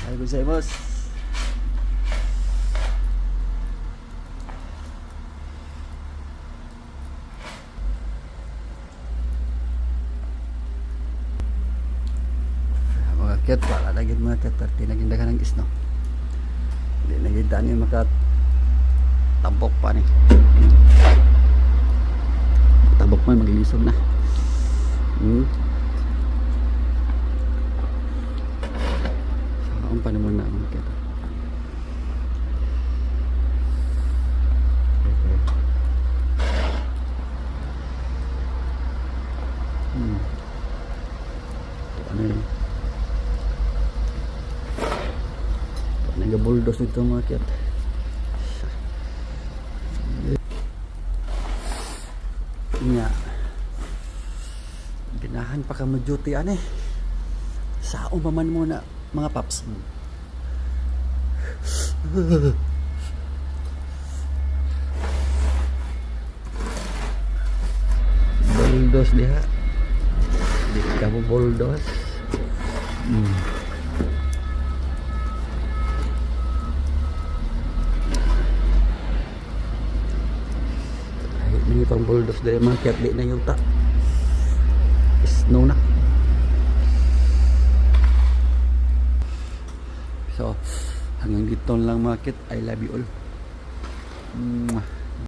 Ay, gozaimasu. Mga ket, wala na gid mga ket, perti na gid daghan ng isno. Di na gid ani maka tabok pa ni. Tabok man, maglisod na. Saan pa naman na mga ket. Okay. Ito ano yun? Nagabuldos dito mga ket. Nga. Ganahan pa ka mo duty ane. Sao pa man mo na mga paps. Buldos diha. Di ka mo buldos. Ay, may pang buldos diri mga ket, di na yuta. Snow na. So, hanggang dito lang mga kit. I love you all. Mwah.